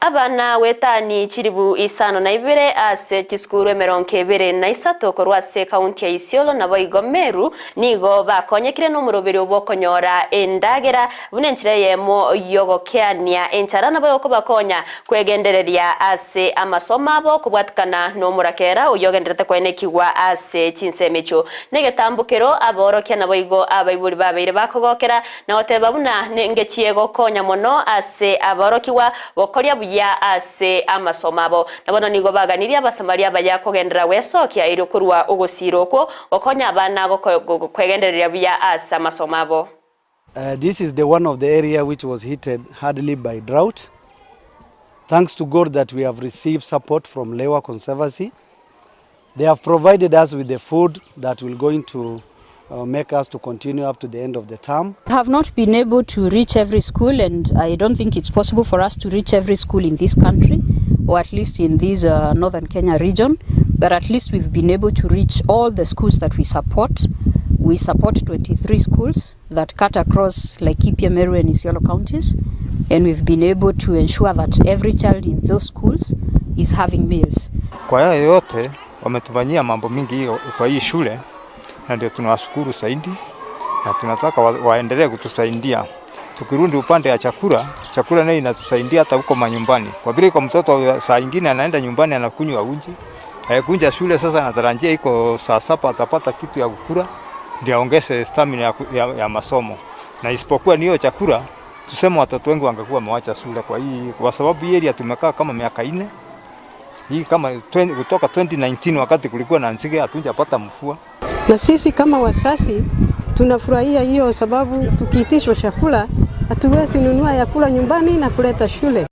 Abana goetani chilifu isano na ibere ase chisukuru 23 korwa ase ekaunti ya Isiolo naboigo Meru nigo bakonyekire nomoroberio bw'okonyora endagera buna enchera eyemo y'ogokeania enchara nabo yokobakonya kwegendereria ase amasomo abo kobwatikana nomorakera oyio ogendererete koenekigwa ase chinsemo echio negetambokero aborokia naboigo abaibori babeire bakogokera na goteba buna nengechie gokonya mono ase aborokigwa gokoria buya ase amasomo abo. Na bono nigo baganirie Abasamaria abaya kogenderera gwesokia erio korua ogosiira okwo gokonya abana kwegendereria buya ase amasomo abo. This is the one of the area which was hitted hardly by drought. Thanks to God that we have received support from Lewa Conservancy. They have provided us with the food that will going to make us to continue up to the end of the term. Have not been able to reach every school and I don't think it's possible for us to reach every school in this country or at least in this northern Kenya region, but at least we've been able to reach all the schools that we support. We support 23 schools that cut across Laikipia, Meru and Isiolo counties, and we've been able to ensure that every child in those schools is having meals. Kwa hayo yote wametufanyia mambo mingi hiyo kwa hii shule, na ndio tunawashukuru zaidi, na tunataka waendelee kutusaidia. Tukirudi upande ya chakula, chakula nayo inatusaidia hata huko manyumbani, kwa vile kwa mtoto saa ingine anaenda nyumbani anakunywa uji, akunja shule sasa anatarajia iko saa 7 atapata kitu ya kukula ndio aongeze stamina ya masomo. Na isipokuwa ni hiyo chakula, tuseme watoto wengi wangekuwa wamewacha shule kwa hii, kwa sababu hii area tumekaa kama miaka 4 hii kama 20, kutoka 2019 wakati kulikuwa na nzige hatujapata mvua. Na sisi kama wazazi tunafurahia hiyo, sababu tukiitishwa chakula hatuwezi nunua ya kula nyumbani na kuleta shule.